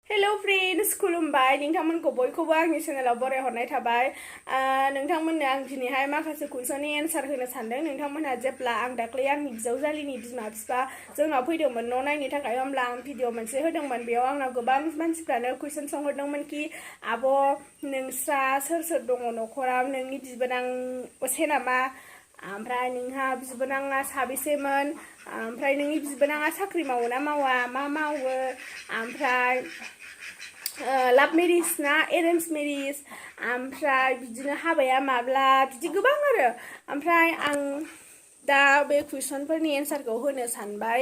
hello friends खुलुमबाय नोंथांमोनखौ बयखौबो आंनि चेनेलाव बरायहरनाय थाबाय नोंथांमोननो आं दिनैहाय माखासे कुइसननि एन्सार होनो सानदों नोंथांमोनहा जेब्ला आं दाख्लै आंनि बिजावजालिनि बिमा बिफा जोंनाव फैदोंमोन न' नायनो थाखाय होमब्ला आं भिडिअ मोनसे होदोंमोन बेयाव आंनाव गोबां मानसिफ्रानो कुइसन सोंहरदोंमोन कि आब' नोंस्रा सोर सोर दङ न'खराव नोंनि बिबोनां असे नामा ओमफ्राय नोंहा बिबोनाङा साबेसेमोन ओमफ्राय नोंनि बिबोनाङा साख्रि मावो ना मावा मा मावो ओमफ्राय लाभ मेरिज ना एरेन्ज मेरिज ओमफ्राय बिदिनो हाबाया माब्ला बिदि गोबां आरो ओमफ्राय आं दा बे कुइसनफोरनि एन्सारखौ होनो सानबाय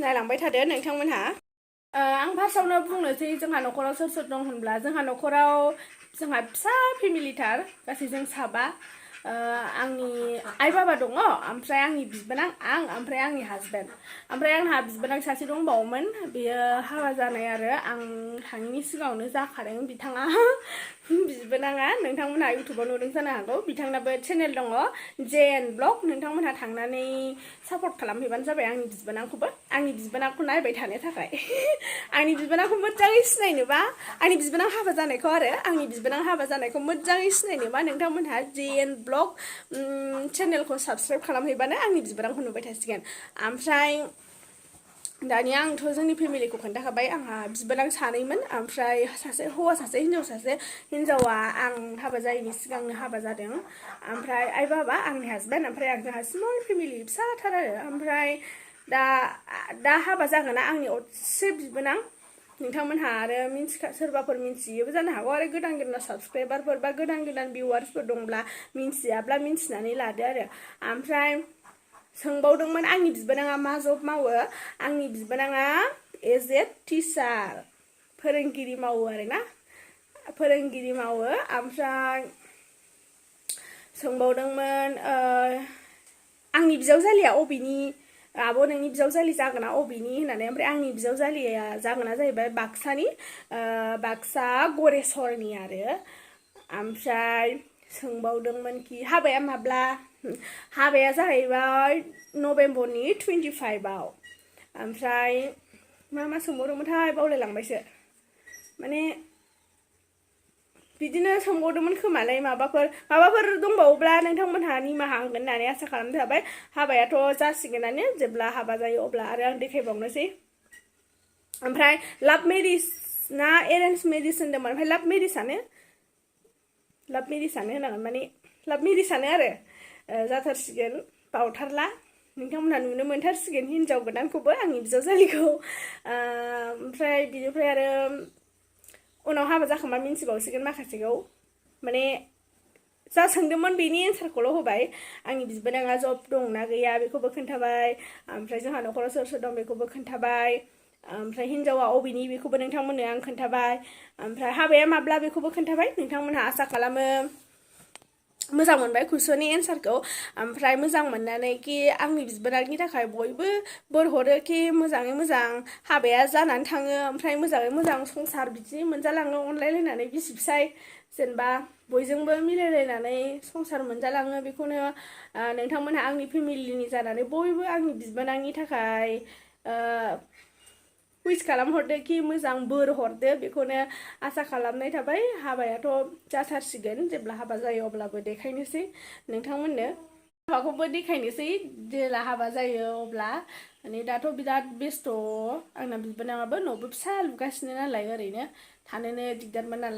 नायलांबाय थादो नोंथांमोनहा आं फार्स्टआवनो बुंनोसै जोंहा न'खराव सोर सोर दं होनब्ला जोंहा न'खराव जोंहा फिसा फेमिलिथार गासै जों साबा आंनि आइ बाबा दङ ओमफ्राय आंनि बिबोनां आं ओमफ्राय आंनि हासबेन्ड ओमफ्राय आंहा बिबोनां सासे दंबावोमोन बेयो हाबा जानाय आरो आं थाङिनि सिगाङावनो जाखादों बिथाङा बिबोनाङा नोंथांमोनहा इउटुबाव नुदों जानो हागौ बिथांनाबो चेनेल दङ जेएन ब्लग नोंथांमोनहा थांनानै सापर्ट खालामहैबानो जाबाय आंनि बिबोनांखौबो आंनि बिबोनांखौ नायबाय थानो थाखाय आंनि बिबोनांखौ मोजाङै सिनायनोबा आंनि बिबोनां हाबा जानायखौ आरो आंनि बिबोनां हाबा जानायखौ मोजाङै सिनायनोबा नोंथांमोनहा जेएन ब्लग चेनेलखौ साबस्क्राइब खालामहैबानो आंनि बिबोनांखौ नुबाय थासिगोन ओमफ्राय दानिया आंथ' जोंनि फेमिलिखौ खोन्थाखाबाय आंहा बिबोनां सानैमोन ओमफ्राय सासे हौवा सासे हिन्जाव सासे हिन्जावा आं हाबा जायैनि सिगांनो हाबा जादों ओमफ्राय आइ बाबा आंनि हासबेन्ड ओमफ्राय आं जोंहा स्मल फेमिलि फिसाथार आरो ओमफ्राय दा हाबा जागोना आंनि असे बिबोनां नोंथांमोनहा आरो सोरबाफोर मिन्थियोबो जानो हागौ आरो गोदान गोदान साबस्क्राइबारफोर बा गोदान गोदान भिउवार्सफोर दंब्ला मिन्थियाब्ला मिन्थिनानै लादो आरो ओमफ्राय सोंबावदोंमोन आंनि बिबोनाङा मा जब मावो आंनि बिबोनाङा एज ए टिचार फोरोंगिरि मावो आरोना फोरोंगिरि मावो ओमफ्राय सोंबावदोंमोन आंनि बिजावजालिया अबेनि आब' नोंनि बिजावजालि जागोना अबेनि होननानै ओमफ्राय आंनि बिजावजालिया जागोना जाहैबाय बाक्सानि बाक्सा गरेस्वरनि आरो ओमफ्राय सोंबावदोंमोन कि हाबाया माब्ला हाबाया जाहैबाय नभेम्बरनि 25आव ओमफ्राय मा सोंबावदोंमोनथाय बावलायलांबायसो माने बिदिनो सोंबावदोंमोन खोमालाय माबाफोर दंबावोब्ला नोंथांमोनहा निमाहा होगोन होननानै आसा खालामनाय थाबाय हाबायाथ' जासिगोनानो जेब्ला हाबा जायो अब्ला आरो आं देखायबावनोसै ओमफ्राय लाभ मेरिज ना एरेन्ज मेरिज होनदोंमोन ओमफ्राय लाभ मेरिजआनो होनांगोन माने लाभ मेरिजआनो आरो जाथारसिगोन बावथारला नोंथांमोनहा नुनो मोनथारसिगोन हिन्जाव गोदानखौबो आंनि बिजावजालिखौ ओमफ्राय बिनिफ्राय आरो उनाव हाबा जाखांबा मिन्थिबावसिगोन माखासेखौ माने जा सोंदोंमोन बेनि एन्सारखौल' होबाय आंनि बिबोनाङा जब दंना गैया बेखौबो खोन्थाबाय ओमफ्राय जोंहा न'खराव सोर सोर दं बेखौबो खोन्थाबाय ओमफ्राय हिन्जावा अबेनि बेखौबो नोंथांमोननो आं खोन्थाबाय ओमफ्राय हाबाया माब्ला बेखौबो खोन्थाबाय नोंथांमोनहा आसा खालामो मोजां मोनबाय कुइसननि एन्सारखौ ओमफ्राय मोजां मोननानै कि आंनि बिबोनांनि थाखाय बयबो बोर हरो कि मोजाङै मोजां हाबाया जानानै थाङो ओमफ्राय मोजाङै मोजां संसार बिदि मोनजालाङो अनलायलायनानै बिसि फिसाय जेनेबा बयजोंबो मिलायलायनानै संसार मोनजालाङो बेखौनो नोंथांमोनहा आंनि फेमिलिनि जानानै बयबो आंनि बिबोनांनि थाखाय उइस खालामहरदो कि मोजां बोर हरदो बेखौनो आसा खालामनाय थाबाय हाबायाथ' जाथारसिगोन जेब्ला हाबा जायो अब्लाबो देखायनोसै नोंथांमोननो हाबाखौबो देखायनोसै जेला हाबा जायो अब्ला माने दाथ' बिराद बेस्थ' आंना बिबोनाङाबो न'बो फिसा लुगासिनो नालाय ओरैनो थानोनो दिगदारमोन नालाय